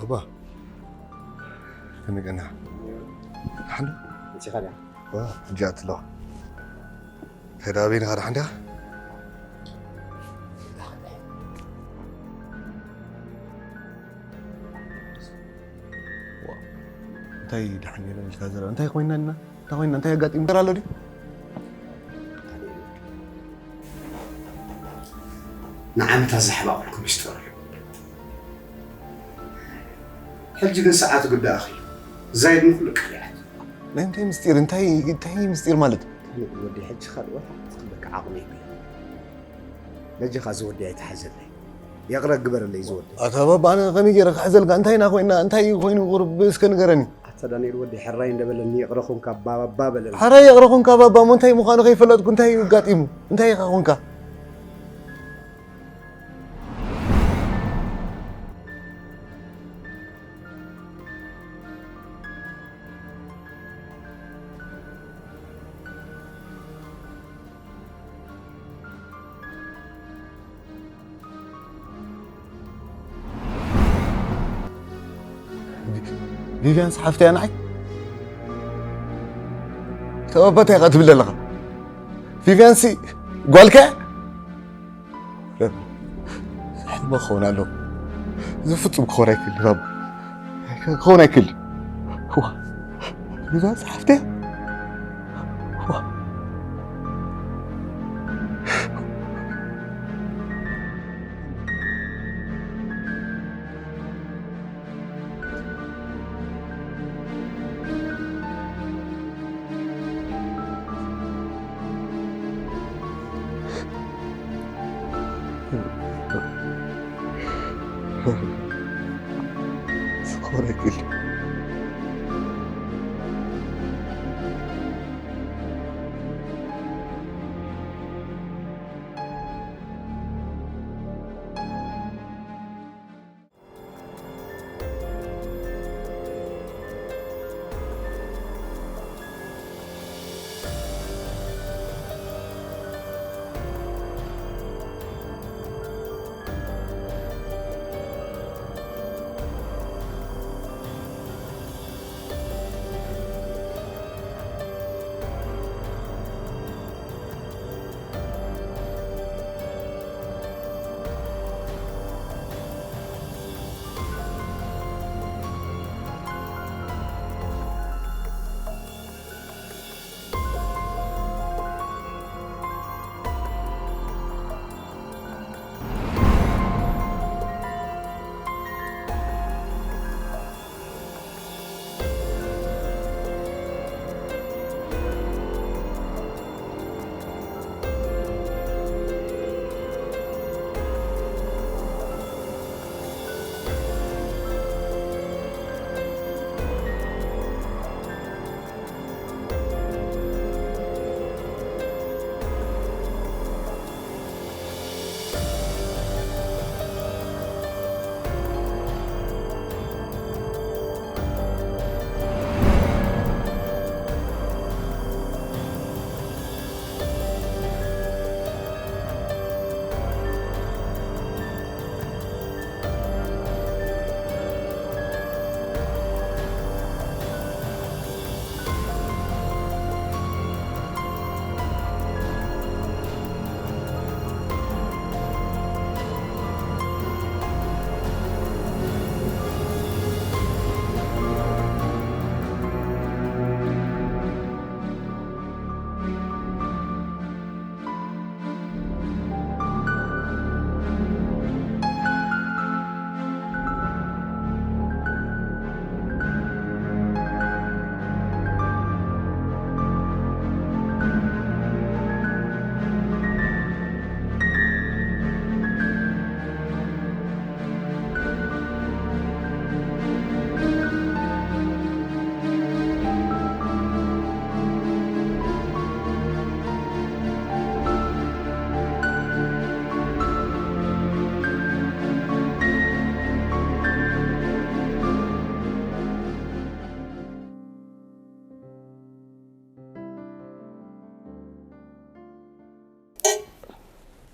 ኣባ፣ ከመይ ቀና? ሓንዶ? መጺኻ ድያ? ዋ፣ ሕጂ ኣትለዋ። ተዳቢንኻ ደሓን ዲኻ? ዋ፣ እንታይ ደሓን የለን ኢልካ ዘረባ? እንታይ ኮይና እና? እንታይ ኮይና? እንታይ ኣጋጢሙ? ነገር ኣሎ ድዩ? ንዓመታት ዝሓባእኩልኩ ሚስጥር እዩ። ሕጂ ግን ሰዓቱ ግዳ ኣኺሉ። ዛይድ ንኹሉ ቀሊዓት። ናይ እንታይ ምስጢር? እንታይ፣ እንታይ ምስጢር ማለት? ወዲ ሕጂ ካልእ ወላ ክትብለካ ዓቕሚ የብለይ። በጃኻ እዚ ወዲ ኣይትሓዘለይ። ይቕረ ግበረለይ እዚ ወዲ። ኣታ ባባ፣ ኣነ ከመይ ገይረ ክሕዘልካ? እንታይ ኢና ኮይና? እንታይ ኮይኑ ቁሩብ እስከ ንገረኒ። ኣታ ዳንኤል ወዲ ሕራይ እንደበለኒ ይቕረ ኹንካ ባባ በለኒ። ሕራይ ይቕረ ኹንካ ባባ፣ እሞ እንታይ ምዃኑ ከይፈለጥኩ እንታይ እዩ ኣጋጢሙ? እንታይ ኢኻ ኾንካ? ቪ-፣ ቪቪያን ሓፍተይ እያ ንዓይ? ተባባታይ ኢኻ ትብል ዘለኻ? ቪቪያንሲ ጓልካ እያ? ሕልሚ ክኸውን ኣለዎ። እዚ ፍጹም ክኸውን ኣይክእልን፣ ባባ። ክኸውን ኣይክእልን። ዋ፣ ቪቪያን ሓፍተይ እያ? ዋ።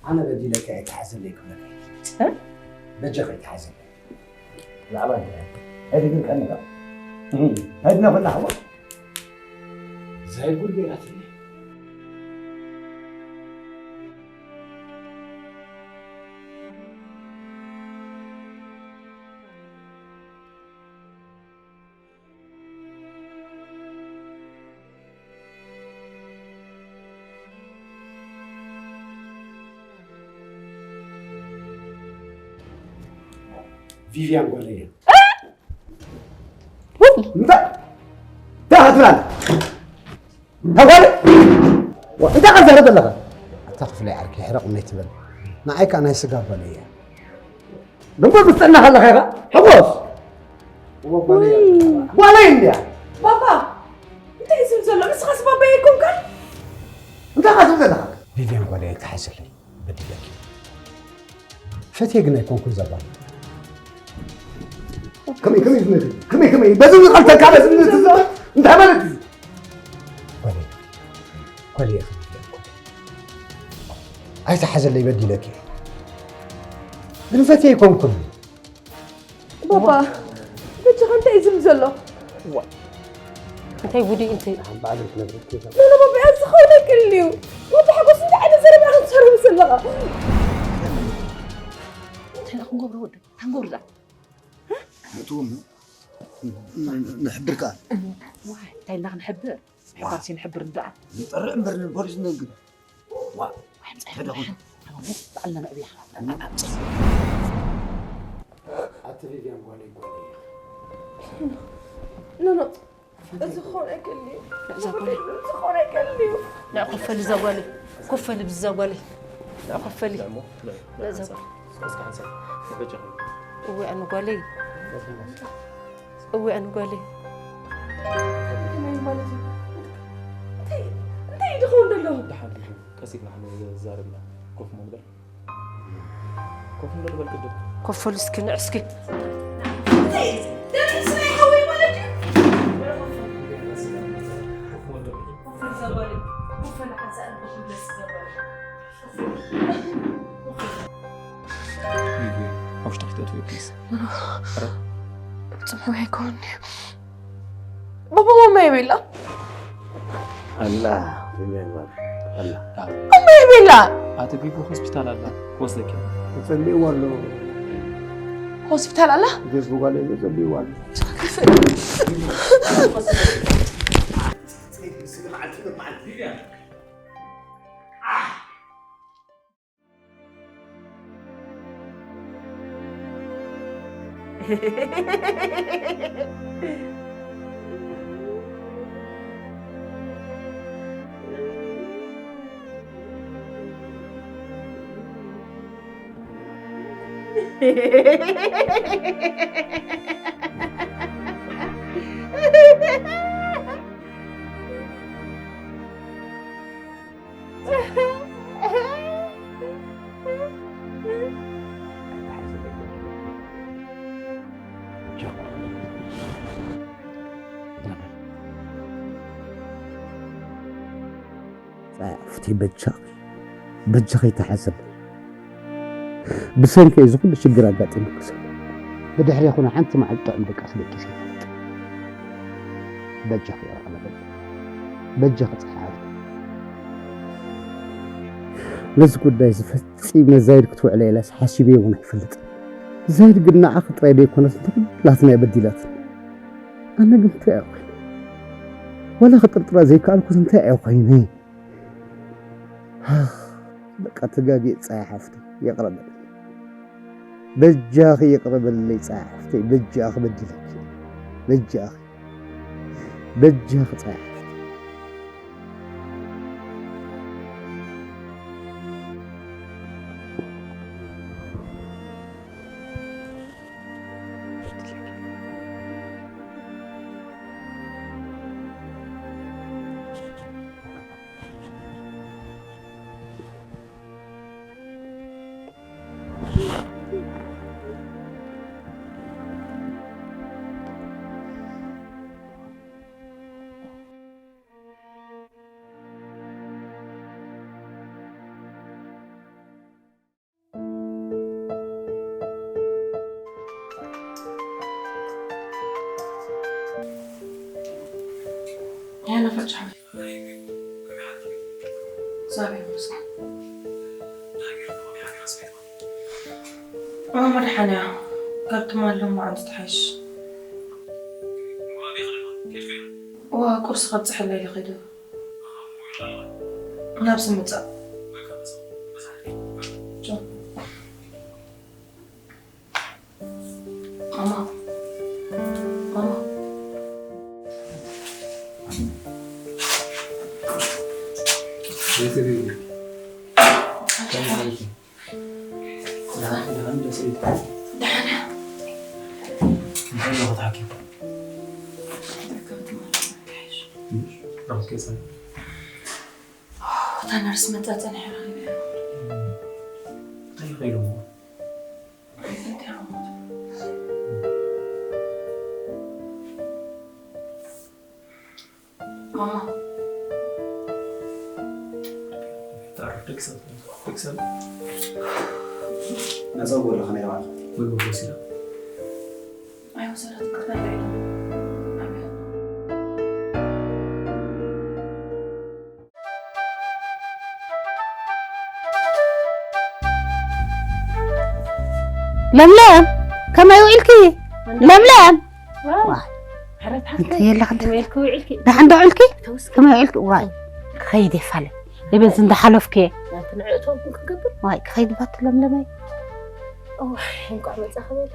ኣነ በዲለካ ኣይትሓዘለይ ክብለካ። እ? በጃኻ ኣይትሓዘለይ። ላዕባ ኣይትግርቀኒ ኢኻ። እህ፣ እንታይ ድና ኮና ሓዋ? ዛይ ጉድ ገይራትኒ። ቪቪያን ጓለይ እያ። እንታይ? እንታይ ክትብል ኣላ? እንታይ ጓለይ? እንታይ ክትዛረብ ዘለኻ? ኣታ ክፍለይ ዓርከይ ሕረቕ እሞ ኣይትበል። ንዓይ ከኣ ናይ ስጋ ጓለይ እያ። ግንቦት ምስ ጥዕና ከለኻ ኢኻ? ሕጎስ! እሞ ጓለይ እያ። ውይ። ጓለይ እንድያ። ባባ፣ እንታይ እዩ ዝብል ዘሎ? ንስኻስ ባባይ ኣይኮንካን? እንታይ ኢኻ ትብል ዘለኻ? ቪቪያን ጓለይ ኣይትሓዘለይ፣ በዲለኪ። ፈትየ ግን ኣይኮንኩን ዘባል። ከመይ፣ ከመይ ዝነግር? ከመይ፣ ከመይ? በዚ ዝቐልተልካ፣ በዚ ዝነግር? እንታይ ማለት እዩ? ጓለይ፣ ጓለይ፣ ኣይትሓዘለይ፣ በዲለኪ። ግን ፈትየ ኣይኮንኩን። ባባ፣ በጃኻ እንታይ እዩ ዝብል ዘሎ? ዋ። እንታይ ጉድ እዩ እንታይ? ሓን ባዕለይ ክነግረኪ እየ። ሎሎ ባባ፣ እዚ ክኸውን ኣይክእልን እዩ። ወዲ ሓጎስ እንታይ ዓይነት ዘረባ ኢኻ ትዛረብ ዘለኻ? እንታይ ኢና ክንገብሮ ወዲ? ክንገብሮ እዛ? ንእትዎም ንሕብር ከኣ። ዋይ፣ እንታይ ኢልና ክንሕብር? ዋ። ሕባርሲ ንሕብር እንዳ። ንጠርዕ እምበር ንፖሊስ ንነግር። ዋ። ኣቲ ቪቪያን ጓለይ ጓለይ። ኖ፣ ኖ። እዚ ክኾን ኣይክእልን እዩ። እዛ ጓለይ። እዚ ክኾን ኣይክእልን እዩ። ንዕ ኮፈሊ እዛ ጓለይ። ኮፈሊ ብዛ ጓለይ። ንዕ ኮፈሊ። ንዕ እሞ፣ ንዕ፣ ንዕ እዛ ሓንሳብ። እስከ ሓንሳብ። በጃኹም። እወ ኣነ ጓለይ። እወ ኣነ ጓለይ። ከመይ ማለት እዩ? እንታይ፣ እንታይ እዩ ዝኸውን ዘሎ? ደሓን እዩ። ቀስ ኢልና ክንዛረብ ኢና። ኮፍ እሞ ንበል። ኮፍ ንበል በል ቅድም። ኮፍ በሉ እስኪ፣ ንዕ እስኪ። እንታይ እዩ? ደም ስለ ይኸውን ማለት እዩ? ኮፍ በል በል። ኮፍ በል ዘበለ። ኮፍ በል ሓንሳእ ኮፍ በል ዘበለ። ኣብ ውሽጢ ክትእትዊ ፕሊዝ። ኧረ። ጽምዋ ኣይኮን። ባባ ማማ የቤላ። ኣላ፣ ቢቢ ኣይባል። ኣላ። ማማ የቤላ። ኣቲ ቢቢ ሆስፒታል ኣላ። ክወስደኪ። ተጸልይዋ ኣሎ። ሆስፒታል ኣላ? ፌስቡክ ኣለ፣ ተጸልይዋ ኣሎ። ጸያፍቲ በጃኺ፣ በጃኺ ተሓዘለይ። ብሰንኪ እዚ ኩሉ ሽግር ኣጋጢሙኪ ዘሎ። ብድሕሪ ይኹን ሓንቲ መዓልቲ ጥዑም ድቃስ ደቂሰ ይፈልጥ። በጃኺ ይቕረ በለለይ። በጃኺ ጸሓፊ። ነዚ ጉዳይ እዚ ፈጺመ ዛይድ ክትውዕለ ኢለስ ሓሲበዮ እውን ኣይፈልጥን። ዛይድ ግን ንዓኺ ጥራይ ዘይኮነስ ንኹላትና እያ በዲላትና። ኣነ ግን እንታይ እየ ኮይነ? ዋላ ክጥርጥራ ዘይከኣልኩስ እንታይ እየ ኮይነ? በቃ ተጋግየ ጸሓፊ ሓፍተይ፣ ይቕረ በለለይ። በጃኺ ይቕረ በለለይ ጸሓፊ ሓፍተይ፣ በጃኺ በዲለኪ። በጃኺ፣ በጃኺ ጸሓፊ ሓፍተይ። ዛሬ ይመስገን። እሞ መድሓንያ ካብ ትማሊ ሎሚ መዓልቲ ትሓይሽ። እዋ ቁርሲ ከብፅሐለይ ኢለ ከይደ። ናብዚ ምፃእ። ቻው። ማማ። ማማ። ደሓን። እንታይ ኢሉ ክትሓኪም? እታ ነርስ መጻ ጸኒሐ ረኺበያ። እንታይ ኢሉ? ኣይፈልጥን። ማማ። ተዕርፍ ደቂ ሰባት፣ ደቂ ሰባት። ነጸጉ ኣለኻ ናይ ባዕልኻ። ምግቢ ወሲዳ። ኣይወሰዳትን ክትበልዕ ኢሉ። ኣብያ። ለምለም፣ ከመይ ውዒልኪ? ለምለም። ዋይ። ሕረት ሓፍተይ፣ እንታይ የለ ክንተ-? ከመይ ኢልኪ ውዒልኪ? ደሓን ዶ ውዒልኪ? ተወስኪ። ከመይ ውዒልኪ? ዋይ፣ ክኸይድ እየ ፋለ። እበን ዝንዳ ሓለፍኩ እየ። ናቲ ንዕእቶም ክንገብር? ዋይ፣ ክኸይድ ባት ለምለመይ። እዋይ፣ እንቋዕ መጻኺ በል።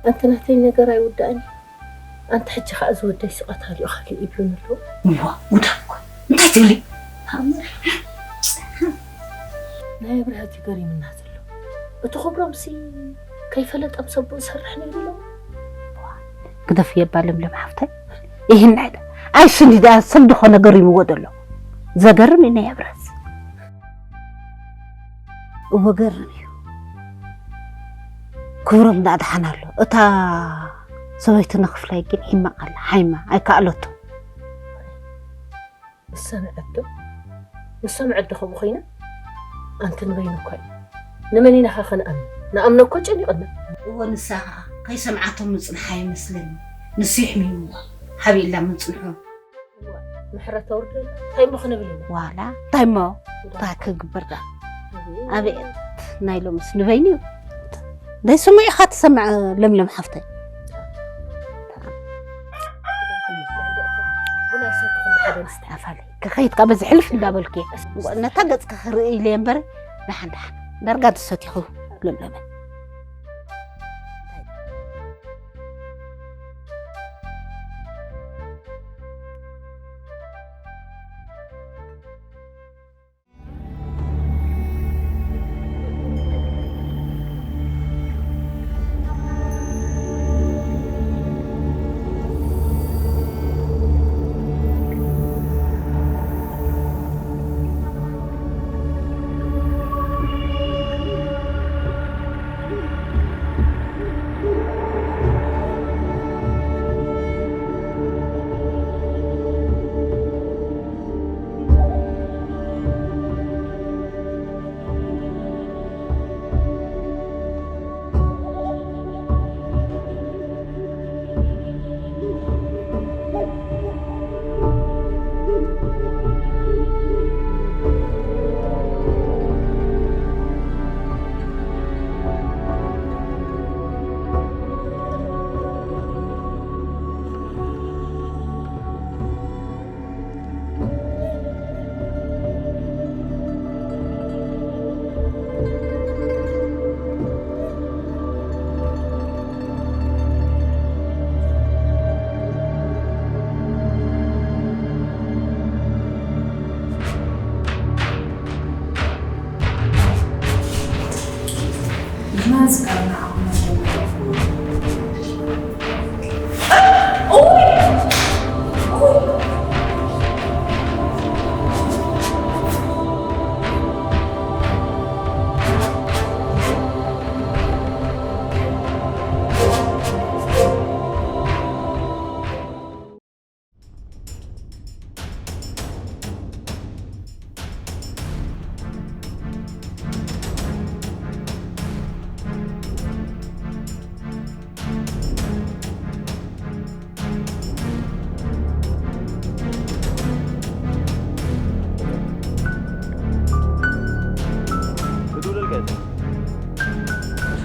ኣንቲ ናተይ ነገር ኣይውዳእን እዩ። ኣንቲ ሕጂ ኸኣ ዝወደይ ስቐት ሃልዩ ኻሊእ ይብሉኒ ኣለዉ። እዋ፣ ጉዳም እኮ። እንታይ ትብሊ? ናይ ኣብርሃት እዩ ገሪምና ዘሎ። እቲ ክብሮምሲ ከይፈለጠም ሰብኡ ዝሰርሕ ነይሩ ኢሎም። ግደፍ የባ ለምለም ሓፍታይ። ይህን ኣይደ-፣ ኣይስኒ ደኣ ሰብ ድኾነ ገሪምዎ ዘሎ። ዘገርም እዩ ናይ ኣብርሃት። እወ ገርም እዩ። ክብሮም ደኣ ደሓን ኣሎ። እታ ሰበይቲ ንክፍላይ ግን ሒማቕ ኣላ። ሓይማ ኣይከኣለቶ። ንሳ ንዕዶ፣ ንሳ ንዕዶ ከምኡ ኮይና፣ ኣንቲ ንበይኑ እኳ እዩ። ንመን ኢና ኸ ክንኣምን? ንኣምኖ እኮ ጨኒቕና። እወ ንሳ ኸኣ ከይሰምዓቶም ምጽንሓ ይመስለኒ። ንሱ ይሕሚምዋ። ሓቢእላ ምጽንሑ። እዋ፣ ምሕረት ተውርደላ። እንታይ እሞ ክንብል ኢና? ዋላ እንታይ እሞ ጉዳይ። እንታይ ክግበር ደኣ? ኣቤት። ኣቤት ናይ ሎምስ ንበይኑ እዩ። ደይ ስሙ ኢኻ ትሰምዕ ለምለም ሓፍተይ። ቡና ይሰቲ ኩሉ ሓደ ንስተ። ኣፋለይ ክኸይድ ካብ በዚ ሕልፍ እንዳበልኩ እየ። ነታ ገጽካ ክርኢ ኢለ እምበር ደሓን ደሓን ዳርጋ ትሰቲኹ ለምለመ።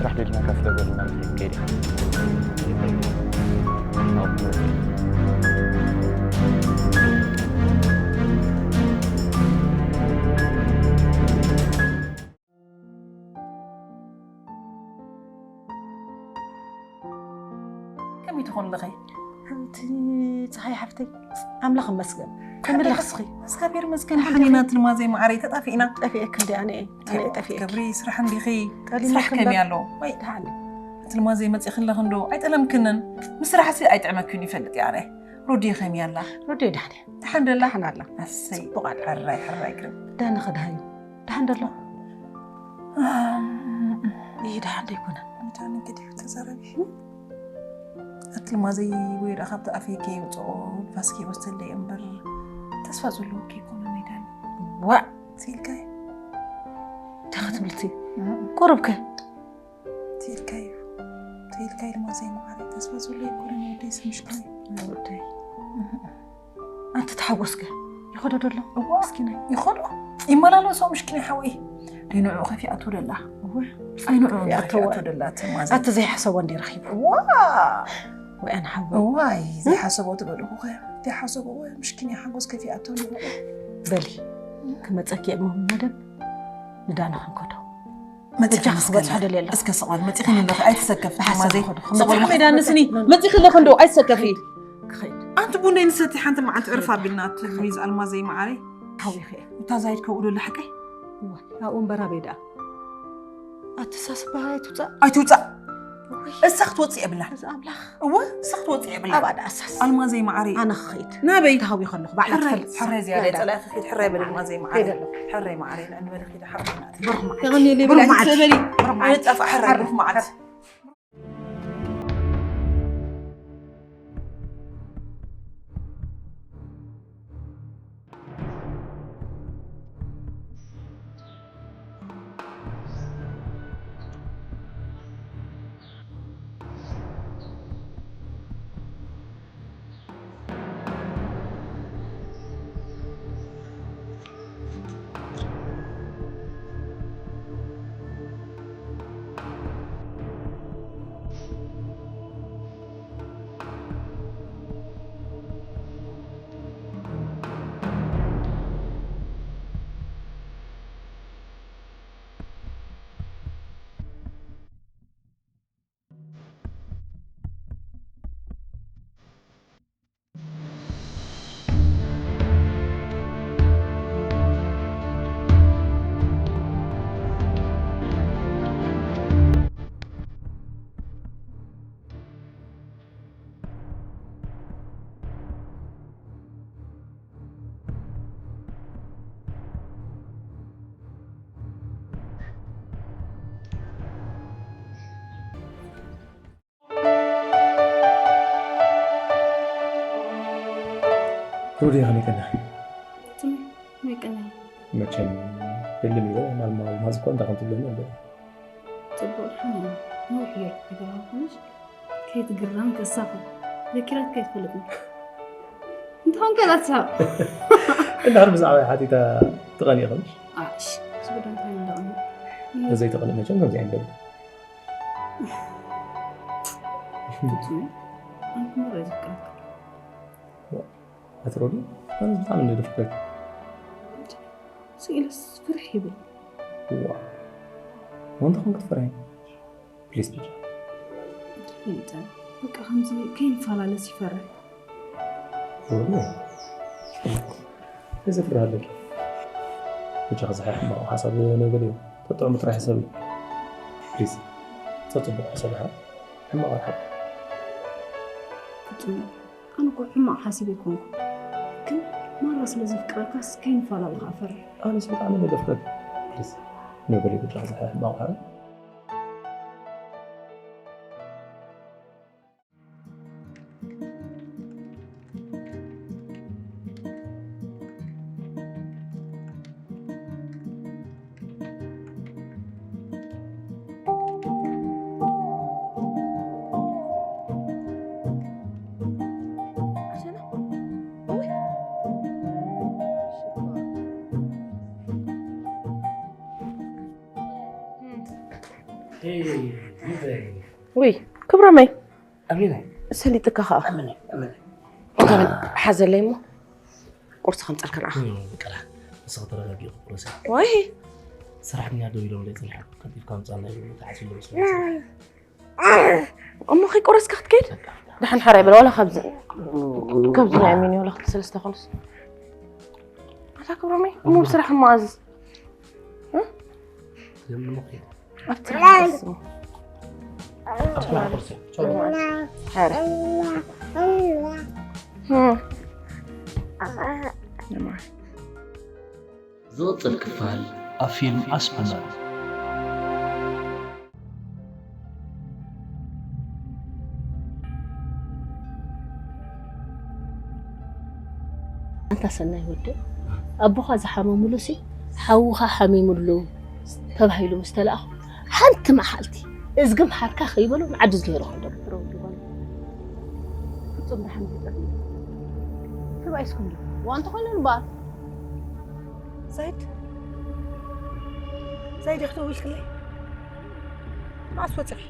ስራሕ ደሊናካ ስለ ዘለና ምስ ከይድ ኢኻ። ከመይ ትኾን ኣለኺ? ሓንቲ ፀሓይ ሓፍተይ፣ ኣምላኽ ይመስገን። ከመይ ኣለኽስኺ? እግዚኣብሔር ይመስገን። ሓኒና ትልማዘይ መዓረይ ተጣፊእና። ጠፊኤክ እንዲ ኣነ እየ። ኣነ እየ ጠፊኤክ። ገብሪ ስራሕ እንዲኺ? ጠሊመክ ስራሕ ከመይ እምበር ኣሎ? ወይ ደሓን እየ። ትልማዘይ መፂእኺ ኣለኺ እንዶ ኣይጠለምክንን። ምስ ስራሕሲ ኣይጥዕመክን ይፈልጥ እየ ኣነ። ሮዲ ከመይ ኣላ? ሮዲ ደሓን እየ። ደሓን ደላ? ደሓን ኣላ። ኣሰይ። ጽቡቕ ኣላ። ሕራይ ሕራይ ግርም። ዳኒ ከ ደሃዩ? ደሓን ደሎ? ኣም፣ ይህ ደሓን ደይኮነ። መድሃኒ ገዲፉ ተዛረቢ። ኣትልማዘይ ወይ ደኣ ካብቲ ኣፈይ ከይውፅኦ ንፋስ ከይወስደለይ እምበር ተስፋ ዘለዎ ከይኮነ ናይ ዳኒ። ዋእ! ሲልካይ? እንታይ ክትብልቲ? እም። ቁሩብ ከ? ትኢልካዩ፣ ትኢልካዩ ድማ ዘይመዓረይ ተስፋ ዘሎ ይኮነ ንወደይ ስምሽክለይ። ንወደይ። ኣንቲ ተሓጎስከ? ይኸዶ ደሎ? እዋ፣ ምስኪናይ። ይኸዶ? ይመላለሶ ምሽኪናይ ሓወይ። ደይ ንዕኡ ከፊኣቶ ደላ። እዋ። ኣይ ንዕኡ ከፊኣቶ ከፊኣቶ ደላ፣ ትማዘይ። ኣቲ ዘይሓሰቦ እንዲ ረኺቡ። እዋ። ወይ ኣነ ሓወይ። እዋይ፣ ዘይሓሰቦ ትበልኹ ኸ? ዘይሓሰቦ ወይ ምሽኪናይ ሓጎስ ከፊኣቶ ንዕኡ። በሊ፣ ክመጸኪ እሞ መደብ ንዳና ክንከዶ። መጺኺ በጃ ክበጽሖ ደልየ ኣለኹ። እስከ ስቕ በል፣ መጺኺ ኣለኺ፣ ኣይትሰከፊ፣ ተሓሰቢ ማዘይ። ኸዱ። ስቕ በል፣ መጺኺ መይዳ ንስኒ፣ መጺኺ ኣለኺ እንዶ፣ ኣይትሰከፊ። ክኸይድ። ኣንቲ ቡነይ ንሰቲ ሓንቲ መዓልቲ ዕርፍ ኣቢልና፣ ትልሚዝ ኣልማዘይ መዓረይ። ሓዊኸ እየ። እታ ዛይድ ከብኡ ዶ ለሓቀይ? እወ፣ ኣብኡ እምበር ኣበይ ደኣ? ኣተሳስባ ኣይትውጻእ። ኣይትውጻእ። እወይ። እሳ ክትወጽእ የብላን። እዚ ኣምላኽ። እወ፣ እሳ ክትወጽእ የብላን። ኣብኣ ደኣ ኣሳስ። ኣልማዘይ መዓረይ። ኣነ ክኸይድ። ናበይ? ተሃዊ ከለኹ፣ ባዕላ ሕራይ፣ ትፈልጥ። ሕራይ ዝያዳ ናዳ። ይጸላእኪ፣ ኸይድ፣ ሕራይ በሊ ኣልማዘይ መዓረይ። ከይደ ኣለኹ። ሕራይ መዓረይ፣ ንዕንበሪ ኸይደ ሓብና። ብሩኽ መዓልቲ። ተቐንየ ለይበሊ ብሩኽ መዓልቲ። ኣይትበሊ። ብሩኽ መዓልቲ። ንጠፋ ሕራይ፣ ብሩኽ መዓልቲ። ሮዲ ከመይ ቀና? ትም-፣ ከመይ ቀና? መቸም ህልም ይበል፣ ማል ማል ማዝ እኮ እንዳ ከም ትብለኒ ኣለዎ። ጽቡቕ ድሓን እያ። ነዊሕ እየ ርኢኹ ኣይገርመኩምሽ? ከይትግረም ከሳኹ። ዘኪራትካ ኣይትፈልጥን። እንተኾንካ ላትስሕቕ። እንድሕር ብዛዕባይ ሓቲታ ትቐንኢ ኸምሽ? ኣሽ፣ እዚ ጉዳይ እንታይ እንዳቐንእ? ተዘይትቐንእ መቸም ከምዚ ኣይንገብር። ፍጹም፣ ኣንተ ምረ ዝፍቅረካ። ኣቲ ሮዲ፣ ኣነ ብጣዕሚ እንደ ደፍቅረኪ። ስኢለስ ፍርሕ ይብል። ዋ፣ ወንታ ኮንክ ትፈርሒ? ፕሊስ ብቻ። ፈሊጠ። በቃ ከምዚ ከይንፈላለስ ይፈርሕ። ሮዲ፣ እዚ ፍርሃለኪ። ብቻ ክዝሓ ሕማቕ ሓሳብ ነበል እዩ። ተጥዕሙ ጥራሕ ሕሰብ እዩ። ፕሊስ፣ ተጽቡቕ ሕሰብ ሓ-፣ ሕማቕ ሓ-፣ ፍጹም። ኣነ እኮ ሕማቕ ሓሲበ ኣይኮንኩ፣ ግን ማራ ስለ ዘፍቅረካስ ከይንፈላለ ከኣ ፈርሕ። ኣነስ ብጣዕሚ እየ ዘፍቅረኪ። ፕሊስ፣ ነበሊ ብቻ ክሳዕ ሕማቕ ሓ-፣ ውይ ክብረመይ ኣሚነ ሰሊጥካ ከዓ ኣሚነ ኣሚነ እንካበል ሓዘለይ እሞ ቁርሲ ከምፀልካ ንዓ በቃ ንስኻ ተረጋጊ ቁረሲ ወይ ሰራሕተኛ ደው ኢሎም ለይ ፅንሓ ቀልጢፍካ ምፃና እዩ ተዓፂሉ መስሎ እሞ ከይቆረስካ ክትከይድ ደሓን ሓራይ በለ ዋላ ካብዚ ካብዚ ናይ ኣሚኒ ዋላ ክልተ ሰለስተ ኮንስ ኣታ ክብረመይ እሞ ብስራሕ እሞ ኣዝዝ ለምን ምኽድ ኣብቲ ስራሕ ኣዝዝ እሞ ኣብ ስራሕ ቁርሲ ቻው ሓረ ዝቕጽል ክፋል ኣብ ፊልም ኣስመመር። ኣንታ ሰናይ ወደይ ኣቦኻ ዝሓመሙሉሲ ሓውኻ ሓሚሙሉ ተባሂሉ ምስ ተላእኹ ሓንቲ መሓልቲ እዝግም ሓርካ ከይበሉ ንዓዲ ዝገይሩ ከሎ ፍጹም ደሓን ፍጠር ሰብኣይ እስኩም ዶ ዋንተ ኮይነ እምበኣር ዛይድ ዛይድ ክትደውልክለይ መዓስ ወፂኺ